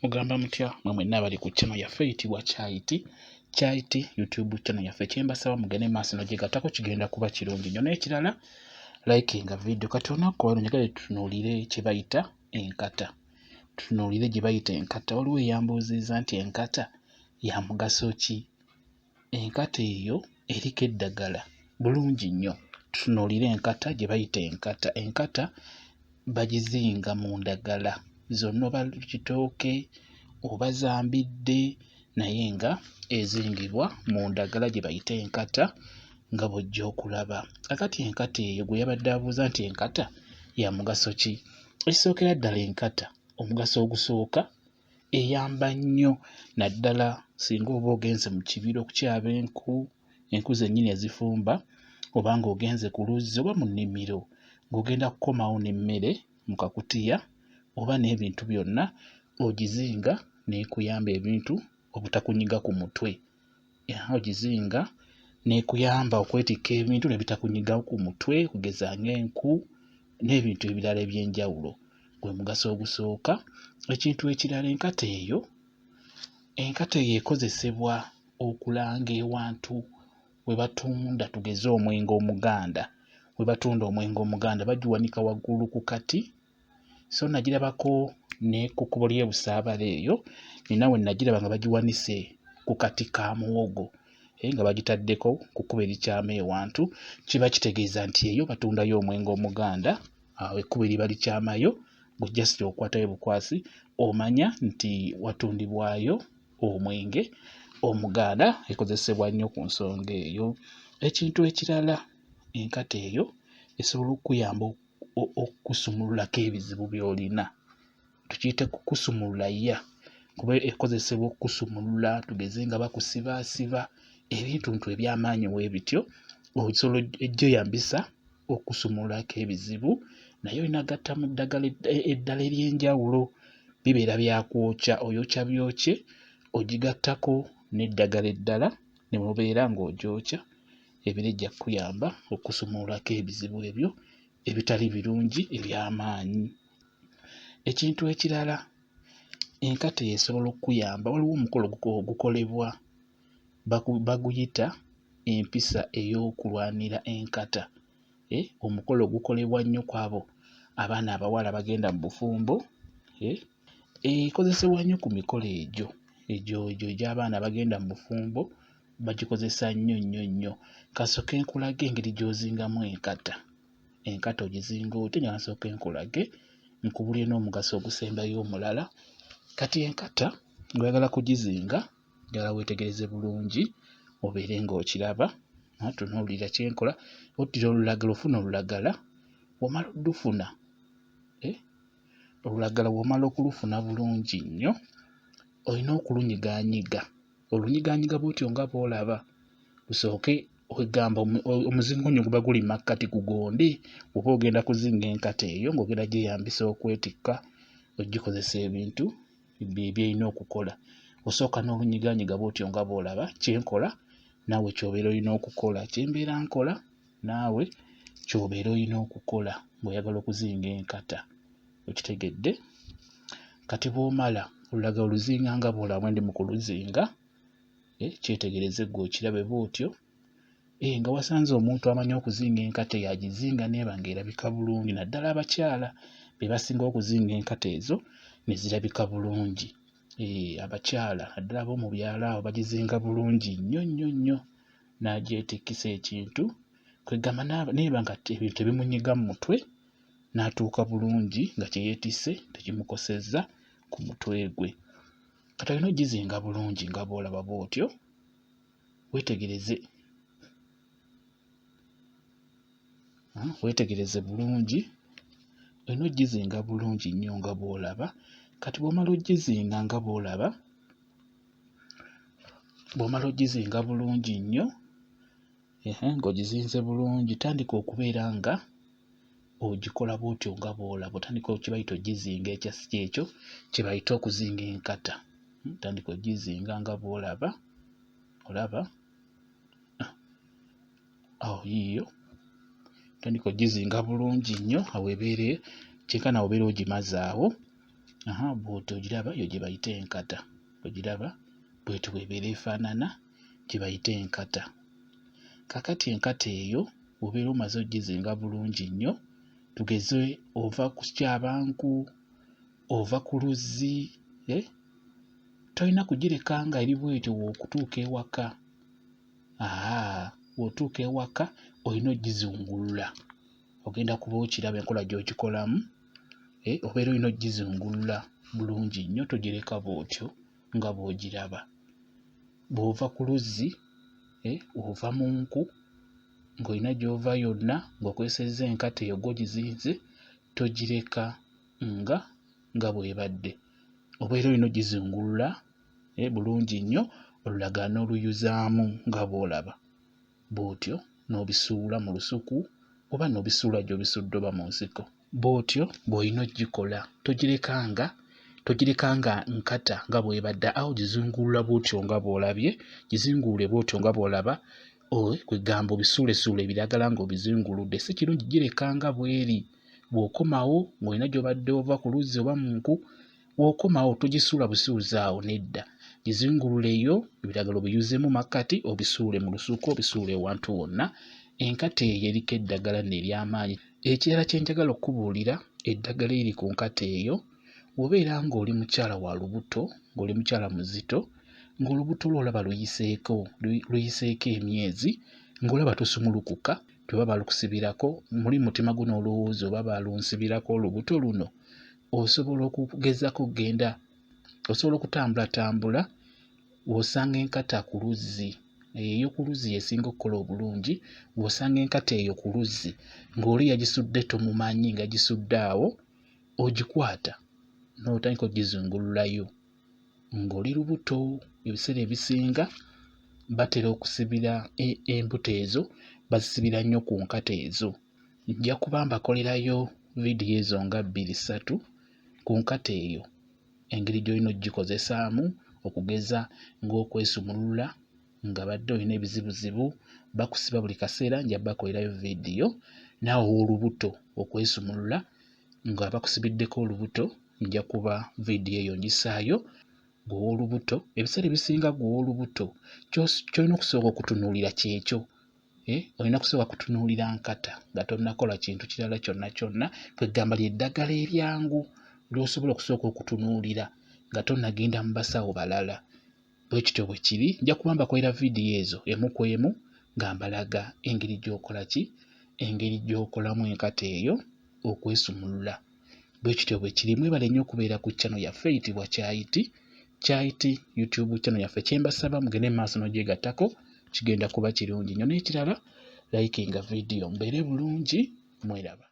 Mugamba mutya mwe mwenna abali ku channel yaffe eyitibwa Kyayiti Kyayiti YouTube channel yaffe, kyembasaba mugende maaso nogyegattako kigenda kuba kirungi nnyo. N'ekirala likinga video. Kati olunaku olwaleero njagala tutunuulire kye bayita enkata, tutunuulire gye bayita enkata. Waliwo eyambuuzizza nti enkata ya mugaso ki? Enkata eyo eriko eddagala? Bulungi nnyo, tutunuulire enkata gye bayita enkata. Enkata bagizinga mu ndagala zonna oba kitooke oba za mbidde naye nga ezingibwa mu ndagala gye bayita enkata nga bw'ojja okulaba. Kaakati enkata eyo gwe yabadde abuuza nti enkata ya mugaso ki? Ekisookera ddala enkata omugaso ogusooka eyamba nnyo naddala singa oba ogenze mu kibira okukyaba enku, enku zennyini ezifumba oba ng'ogenze ku luzzi oba mu nnimiro ng'ogenda kukomawo n'emmere mu kakutiya oba n'ebintu byonna ogizinga n'ekuyamba ebintu obutakunyiga ku mutwe. Ogizinga n'ekuyamba okwetikka ebintu ne bitakunyiga ku mutwe okugeza ng'enku n'ebintu ebirala eby'enjawulo. Gwe mugaso ogusooka. Ekintu ekirala enkata eyo, enkata eyo ekozesebwa okulanga ewantu we batunda tugeze omwenge omuganda, we batunda omwenge omuganda bagiwanika waggulu ku kati so nagirabako ne ku kkubo ly'e Busaabala eyo nina we nagiraba nga bagiwanise ku kati ka muwogo eh, nga bagitaddeko ku kkubo erikyama ewantu kiba kitegeeza nti eyo batundayo omwenge omuganda awo ekkubo eriba likyamayo gwe just okwatayo bukwasi omanya nti watundibwayo omwenge omuganda ekozesebwa nnyo ku nsonga eyo. Ekintu ekirala enkata eyo esobola okukuyamba okukusumululako ebizibu by'olina tukiyite kukusumulula ya kuba ekozesebwa okukusumulula tugeze nga bakusibaasiba ebintuntu eby'amaanyi weebityo osobola ogyeyambisa okusumululako ebizibu naye olina gattamu ddagala eddala ery'enjawulo bibeera bya kwokya oyokya byokye ogigattako n'eddagala eddala ne mubeera ng'ogyokya ebeera ejja kukuyamba okusumululako ebizibu ebyo ebitali birungi eby'amaanyi. Ekintu ekirala enkata eyo esobola okukuyamba waliwo omukolo ogukolebwa baguyita empisa ey'okulwanira enkata. Eh, omukolo ogukolebwa nnyo ku abo abaana abawala abagenda mu bufumbo eh, ekozesebwa nnyo ku mikolo egyo egyo egyo egy'abaana abagenda mu bufumbo bagikozesa nnyo nnyo nnyo. Kasooke nkulage engeri gy'ozingamu enkata. Enkata ogizinga otya? Njagala nsooke nkulage nkubuulire n'omugaso ogusembayo omulala. Kati enkata ng'oyagala kugizinga njagala weetegereze bulungi obeere ng'okiraba. Tunuulira kye nkola, oddira olulagala ofuna olulagala, bw'omala oddufuna eh, olulagala bw'omala okulufuna bulungi nnyo olina okulunyigaanyiga. Olunyigaanyiga bw'otyo nga bw'olaba lusooke kwegamba omuzingunyu guba guli makkati gugonde oba ogenda kuzinga enkata eyo ng'ogenda gyeyambisa okwetikka ogikozesa ebintu byerina okukola. Osooka n'olunyigaanyiga bw'otyo nga bw'olaba kye nkola naawe ky'obeera olina okukola. Kye mbeera nkola naawe ky'obeera olina okukola ng'oyagala okuzinga enkata. Okitegedde? Kati bw'omala olulagala oluzinga nga bw'olaba bwe ndi mu kuluzinga, eh, kyetegereze ggwe okirabe bw'otyo. Eh, nga wasanze omuntu amanyi okuzinga enkata eyo agizinga n'eba ng'erabika bulungi naddala abakyala be basinga okuzinga enkata ezo ne zirabika bulungi. Eh, abakyala naddala ab'omu byalo awo bagizinga bulungi nnyo nnyo nnyo n'agyetikkisa ekintu kwegamba n'eba nga ebintu tebimunyiga mu mutwe n'atuuka bulungi nga kye yeetisse tekimukosezza ku mutwe gwe. Kati olina ogizinga bulungi nga bw'olaba bw'otyo weetegereze weetegereze bulungi olina ogizinga bulungi nnyo nga bw'olaba kati bw'omala ogizinga nga bw'olaba bw'omala ogizinga bulungi nnyo ng'ogizinze bulungi tandika okubeera nga ogikola bw'otyo nga bw'olaba otandika kye bayita ogizinga ekya kyekyo kye bayita okuzinga enkata tandika ogizinga nga bw'olaba olaba ah, awo yiiyo tandika ogizinga bulungi nnyo awo ebeere kyenkana obeera ogimaze awo. Aha, bw'otyo ogiraba, eyo gye bayita enkata. Ogiraba? Bw'etyo bw'ebeera efaanana, gye bayita enkata. Kaakati enkata eyo bw'obeera omaze oggizinga bulungi nnyo, tugeze ova kukyaba nku, ova ku luzzi, eh, tolina kugireka nga eri bw'etyo w'okutuuka ewaka. Ahaa, bw'otuuka ewaka olina oggizungulula. Ogenda kuba okiraba enkola gy'okikolamu, eh, obeera olina oggizungulula bulungi nnyo, togireka bw'otyo nga bw'ogiraba. Bw'ova ku luzzi, eh, ova mu nku ng'olina gy'ova yonna ng'okozesezza enkata eyo gw'ogizinze, togireka nga nga bw'ebadde. Obeera olina oggizungulula, eh, bulungi nnyo, olulagala n'oluyuzaamu nga bw'olaba. Bw'otyo n'obisuula mu lusuku oba n'obisuula gy'obisudde oba mu nsiko. Bw'otyo bw'olina oggikola. Togireka nga togireka nga nkata nga bw'ebadde, aa ogizungulula bw'otyo nga bw'olabye, gizingulule bw'otyo nga bw'olaba, kwegamba obisuulesuule ebiragala ng'obizinguludde. Si kirungi gireka nga bw'eri. Bw'okomawo ng'olina gy'obadde ova ku luzzi oba mu nku, bw'okomawo togisuula busuuzi awo, nedda. Gizingululeyo, ebiragala obiyuzeemu makkati, obisuule mu lusuku, obisuule ewantu wonna. Enkata eyo eriko eddagala nno ery'amaanyi. Ekirala kye njagala okkubuulira, eddagala eriri ku nkata eyo, bw'obeera ng'oli mukyala wa lubuto, ng'oli mukyala muzito, ng'olubuto lwo olaba luyiseeko, luyiseeko emyezi, ng'olaba tosumulukuka, nti oba baalukusibirako, muli mu mutima gwo n'olowooza oba baalunsibirako olubuto luno, osobola okugezaako okugenda, osobola okutambulatambula w'osanga enkata ku luzzi. Ey'oku luzzi y'esinga okukola obulungi. W'osanga enkata eyo ku luzzi ng'oli yagisudde tomumanyi nga yagisudde awo, ogikwata n'otandika oggizungululayo ng'oli lubuto. Ebiseera ebisinga batera okusibira embuto ezo, bazisibira nnyo ku nkata ezo. Nja kuba mbakolerayo vidiyo ezo nga bbiri ssatu ku nkata eyo, engeri gy'olina oggikozesaamu, okugeza ng'okwesumulula nga badde olina ebizibuzibu, bakusiba buli kaseera, nja bbakolerayo vidiyo. Naawe ow'olubuto okwesumulula nga bakusibiddeko olubuto, nja kuba vidiyo eyo ngissaayo. Ggwe ow'olubuto, ebiseera ebisinga ggwe ow'olubuto ky'olina okusooka okutunuulira kyekyo. Eh, olina kusooka kutunuulira nkata nga tonnakola kintu kirala kyonna kyonna. Kwe ggamba ly'eddagala eryangu ly'osobola okusooka okutunuulira nga tonnagenda mu basawo balala. Bwe kityo bwe kiri. Nja kuba mbakolera vidiyo ezo emu ku emu nga mbalaga engeri gy'okola ki, engeri gy'okolamu enkata eyo okwesumulula. Bwe kityo bwe kiri. Mwebale nnyo okubeera ku channel yaffe eyitibwa Kyayiti. Kyayiti YouTube channel yaffe. Kye mbasaba mugende mu maaso n'ogyegattako, kigenda kuba kirungi nnyo. N'ekirala, likinga vidiyo. Mubeere bulungi, mweraba.